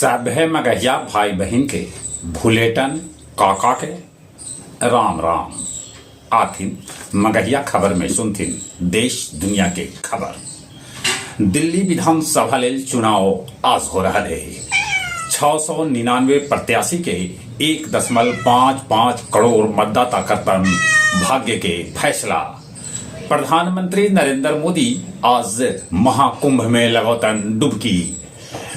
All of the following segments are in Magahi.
सभे मगहिया भाई बहिन के भुलेटन काका के राम राम। आथिन मगहिया खबर में सुनथिन देश दुनिया के खबर। दिल्ली विधानसभा लेल चुनाव आज हो रहल हे। 699 प्रत्याशी के 1.55 करोड़ मतदाता करतन भाग्य के फैसला। प्रधानमंत्री नरेंद्र मोदी आज महाकुंभ में लगौतन डुबकी।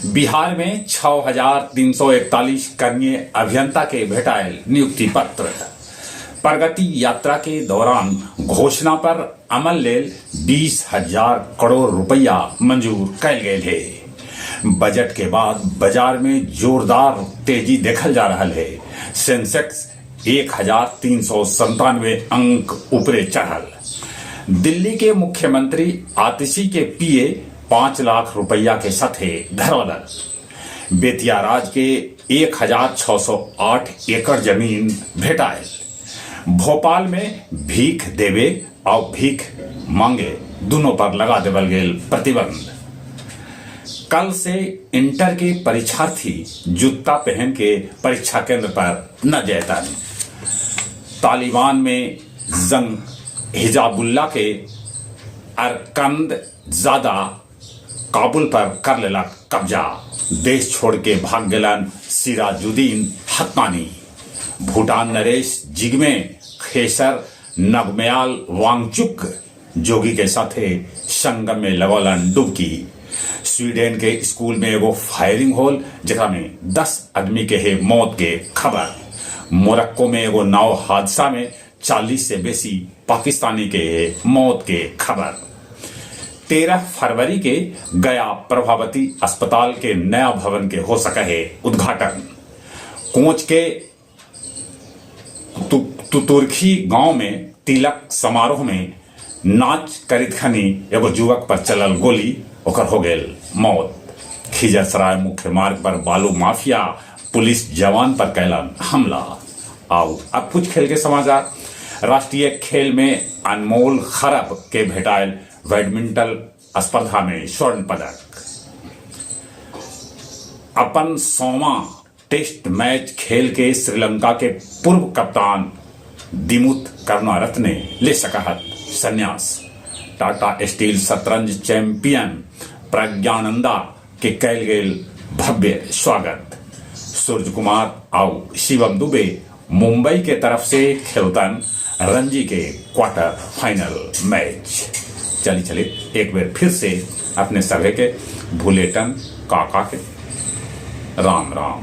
बिहार में 6,341 कनीय अभियंता के भेटायल नियुक्ति पत्र। प्रगति यात्रा के दौरान घोषणा पर अमल लेल 20,000 करोड़ रुपया मंजूर कयल गेल हे। बजट के बाद बाजार में जोरदार तेजी देखल जा रहल हे। सेंसेक्स 1,397 अंक ऊपरे चढ़ल। दिल्ली के मुख्यमंत्री आतिशी के पीए 5 लाख रुपया के साथे धरौलल। बेतिया राज के 1,608 एकड़ जमीन भेटायल। भोपाल में भीख देवे और भीख मांगे दोनों पर लगा देवल गेल प्रतिबंध। कल से इंटर के परीक्षार्थी जूता पहन के परीक्षा केंद्र पर न जयतन। तालिबान में जंग हिजाबुल्ला के अरकंद ज्यादा काबुल पर कर लेलक कब्जा। देश छोड़ के भाग गेलन सिराजुद्दीन हक्कानी। भूटान नरेश जिग्मे खेसर नगमयाल वांगचुक जोगी के साथे संगम में लगौलन डुबकी। स्वीडन के स्कूल में एगो फायरिंग होल, जेकरा में 10 आदमी के हे मौत के खबर। मोरक्को में एगो नाव हादसा में 40 से बेसी पाकिस्तानी के हे मौत के खबर। 13 फरवरी के गया प्रभावती अस्पताल के नया भवन के हो सके है उद्घाटन। कोच के तुतुरखी गांव में तिलक समारोह में नाच करित खनी एगो युवक पर चलल गोली, ओकर हो गेल मौत। खिजरसराय मुख्य मार्ग पर बालू माफिया पुलिस जवान पर कैलन हमला। आओ अब कुछ खेल के समाचार। राष्ट्रीय खेल में अनमोल खरब के भेटायल बैडमिंटन स्पर्धा में स्वर्ण पदक। अपन 100वां टेस्ट मैच खेल के श्रीलंका के पूर्व कप्तान दिमुथ करुणारत्ने ले सकहत संन्यास। टाटा स्टील शतरंज चैंपियन प्रज्ञानंदा के कैल गेल भव्य स्वागत। सूर्य कुमार और शिवम दुबे मुंबई के तरफ से खेलतन रणजी के क्वार्टर फाइनल मैच। चली चली एक बार फिर से अपने सभे के भुलेटन काका के राम राम।